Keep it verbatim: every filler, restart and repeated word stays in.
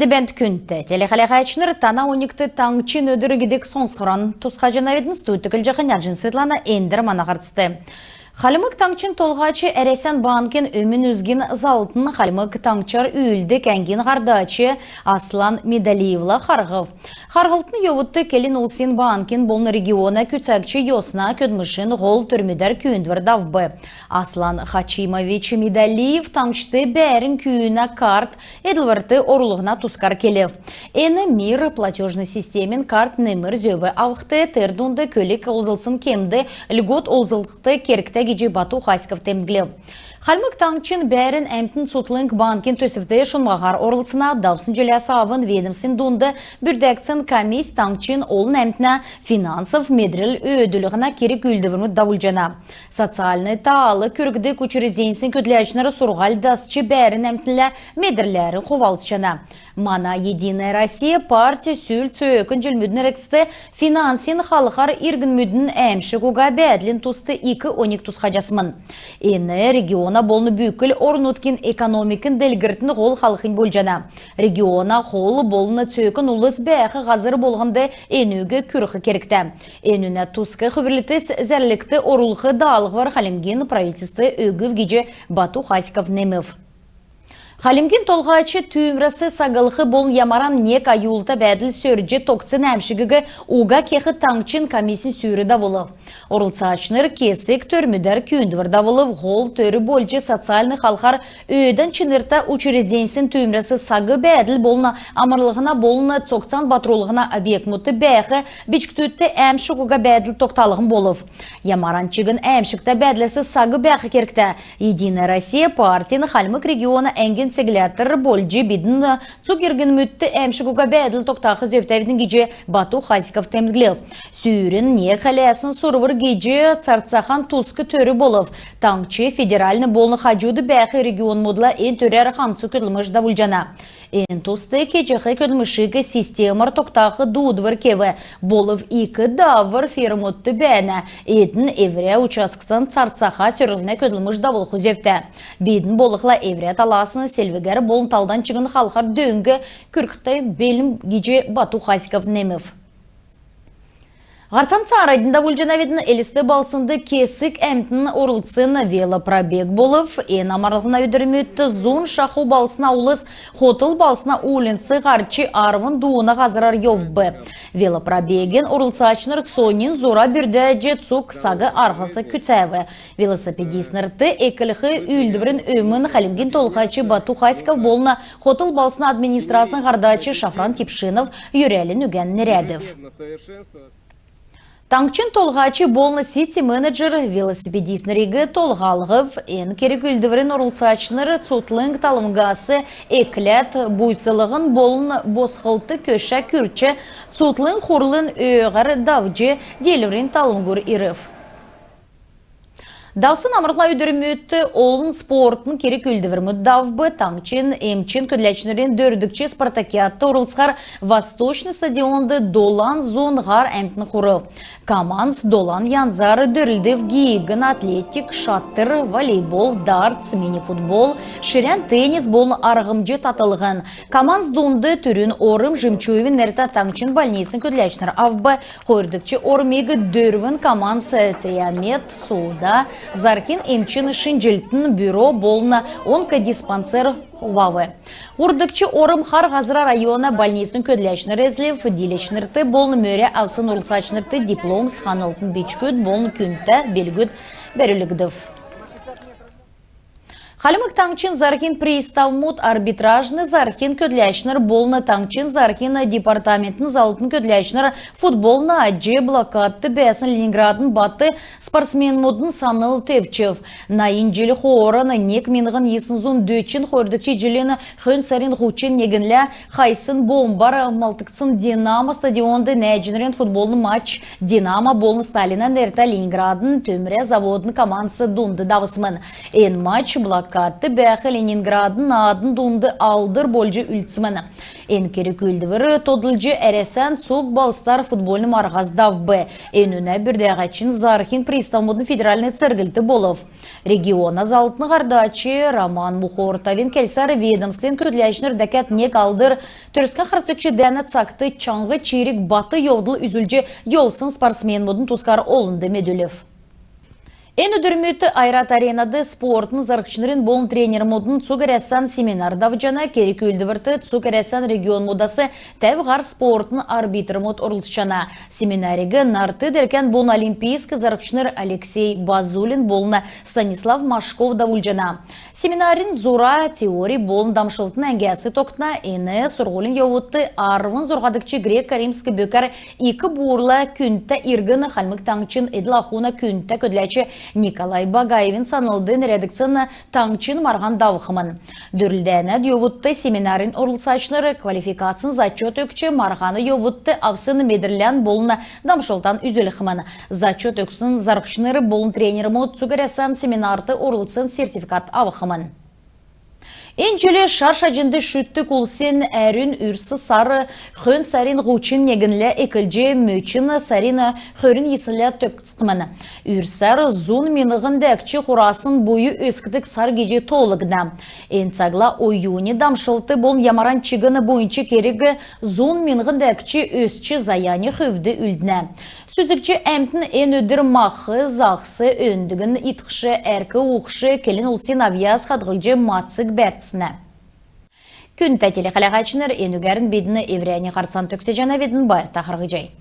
Бәәнт, күндтә телехәләәчнр! Тана оньгт «Таңһчин өдр» гидг соңсхвран тусхаҗанавидн. Студьд көтлҗәхнь Арҗин Светлана. Эндр мана һарцд. Хальмг Таңһчин Толһач Әрәсән банкин өмн үзгин залтн Хальмг Таңһчар үүлддг әңгин һардач Аслан Медалиевла харһв. Харһлтын йовудт келн улсин банкин болн региона күцәгч йосна көдлмшин һол төрмүдәр күүндвр давв. Аслан Хачимович Медалиев таңһчд бәәрн күүнә карт эдлврт орулһна тускар келв. Эн «Мир» платежн системин карт немр зөв авхд, тер дунд көлг олзлсн кемд льгот олзлхд кергтә гиҗ Бату Хасиков темдглв. Хальмг Таңһчин бәәрн әмтн цутхлң банкин төсвд шунмһаһар орлцна. Давсн җиләс авн ведомствин дунд бүрдәгдсн комисс таңһчин олн әмтнә финансов медрл өөдлүлһнә керг-үүлдврмүд давулҗана. Социальн таал күргдг учрежденьсин көдләчнр сурһуль дасч, бәәрн әмтнлә медрләрн хувалцҗана. Мана «Единая Россия» парть сүл цөөкн җилмүдин эргцд финансин халхар иргнмүдин әәмшг уга бәәдлин туст ик оньг тусхаҗасмн. Эн региона болн бүкл орн-нутгин экономикин делгрлтин һол халхнь болҗана. Региона хол болн цөөкн улс бәәх һазр болһнд энүг күрх кергтә. Энүнә туск хүврлтс зәрлгт орулх даалһвр Хальмгин правительств өгв гиҗ Бату Хасиков немв. Хальмгин Толһач түүмрәс саглх болн ямаран нег аюлта бәәдл сөрҗ, тогтсн әәмшгиг уга кех таңһчин комиссин сүүр давулв. Орлцачнр кесг төрмүдәр күүндвр давулв. Һол төр болҗ социальн халхар өөдән чинртә учрежденьсин түүмрәс саг бәәдл болн амрлһна болн цогцан батрулһна объектмүдт бәәх бичкдүдт әәмшг уга бәәдл тогталһн болв. Ямаран чигн әәмшгтә бәәдләс саг бәәх кергтә. «Единая Россия» партин Хальмг региона әңгин сегләтр болҗ бидн цуг иргнмүдт әәмшг уга бәәдл тогтах зөвтәвидн гиҗ Бату Хасиков темдглв. Сүүрин нег хәләсн сурвр гиҗ царцахан туск төр болв. Таңһч федеральн болн хаҗуд бәәх регионмудла эн төрәр хамцу көдлмш давулҗана. Эн туст кеҗәх көдлмшиг системәр тогтах дуудвр кев. Болв ик давр ферммүдт бәәнә. Эдн эврә участксин царцаха сөрлһнә көдлмш давулх зөвтә. Бидн болхла эврә таласн селвгәр болн талдан чигн халхар дөң күргхд белн гиҗ Бату Хасиков немв. Һарцан цааранднь давулҗанавидн. Элст балһснд кесг әмтн орлцсн велопробег болв. Эн амрлһна өдрмүдт зун шаху балһсна улс хотл балһсна уульнцд һарч, арвн дууна һазрар йовв. Велопробегин орлцачнр соньн зура бүрдәҗ, цуг саг арһс күцәв. Велосипедистнрт эклх үүлдврин өмн Хальмгин Толһач Бату Хасиков болн хотл балһсна администрацин һардач Шафран Тепшинов йөрәлин үгән нерәдв. Таңһчин Толһач болн сити-менеджер велосипедистнриг толһалһв. Эн керг-үүлдврин орлцачнр цутхлң талвңгас экләд, буйслһн болн босхлт көшә күрч, цутхлң хурлын өөгәр давҗ, Диилврин талвңгур ирв. Давсн амрлһна өдрмүдт олн спортын керг-үүлдврмүд давв. Таңһчин эмчин көдләчнрин дөрвдгч спартакиадт орлцхар Восточный стадионд долан зун һар әмтн хурв. Командс долан янзар дөрлдв: гиигн атлетик, шатр, волейбол, дартс, мини-футбол, ширән теннис болн арһмҗ татлһн. Командс дунд түрүн орм Жемчуевин нертә таңһчин больницин көдләчнр авв. Хойрдгч ормиг дөрвн командс: Триомед, Сулда, зарһин эмчин шинҗллтин бюро болн онкодиспансер хував. Һурвдгч орм Хар Һазра района больницин көдләчнр эзлв. Дииләчнрт болн мөрә авсн орлцачнрт дипломс, ханлтын бичгүд болн күндтә белгүд бәрүлгдв. Хальмг Таңһчин зарһин приставмуд, арбитражн зарһин көдләчнр болн таңһчин зарһин департаментин заллтын көдләчнр футбол нааҗ, блокадт бәәсн Ленинградын бат спортсменмүдин санл тевчв. Найн җил хооран, нег миңһн йисн зун дөчн хойрдгч җилин хөн сарин һучн негнлә хайсн бомбар малтгдсн «Динамо» стадионд нәәҗнрин футболын матч «Динамо» болн Сталина нертә Ленинградын төмрә заводын командс дунд давсмн. Эн матч блокад Кадт бәәх Ленинградын наадн дунд алдр болҗ үлдсмн. Эн керг-үүлдвр тодлҗ Әрәсән цуг балһсдар футбольн марһас давв. Энүнә бүрдәһәчин зарһин приставмудын федеральн церглт болв. Региона заллтын һардач Роман Мухортовин келсәр, ведомствин көдләчнр дәкәд нег алдр Төрскән харсгч дәәнә цагт чаңһ чиирг бат йовдл үзүлҗ йовсн спортсменмудын тускар олнд медүлв. Эн өдрмүдт «Ойрат Аренад» спортын зарһчнрин болн тренермудын цуг Әрәсән семинар давҗана. Керг-үүлдврт цуг Әрәсән регионмудас тәв һар спортын арбитрмуд орлцҗана. Семинариг нарт делкән болн олимпийск зарһчнр Алексей Базулин болн Станислав Машков давулҗана. Семинарин зура теорий болн дамшлтын әңгәс тогтна. Эн сурһулин йовудт арвн зурһадгч грек-римск бөкәр Ик Буурла күндтә иргн, Хальмг Таңһчин эдл-ахуна күндтә көдләч Николай Багаевин санлд нерәдгдсн таңһчин марһан давхмн. Дөрлдәнә йовудт семинарин орлцачнр квалификацин зачет өгч, марһана йовудт авсн медрлән болн дамшлтан үзүлхмн. Зачет өгсн зарһчнр болн тренермуд цуг Әрәсән семинарт орлцсн сертификат авхмн. Эн җил шар шаҗнд шүтдг улсин әрүн үрс сар хөн сарин һучн негнлә эклҗ, мөчн сарин хөрн йиснлә төгсхмн. Үрсәр зун миңһн дәкҗ хурасн буйн өскдг сар гиҗ тоолгдна. Эн цагла оюни дамшлт болн ямаран чигн буйнч керг зун миңһн дәкҗ өсч, заяни хөвд үлднә. Сүзгч әмтн эн өдр мах, заһс, өндгн идхш, әрк уухш, келн улсин авъяс хадһлҗ, мацг бәрцнә. Күндтә телехәләһәчнр, энүгәрн бидн эврәннь һарцан төгсәҗәнәвидн. Байрта харһий.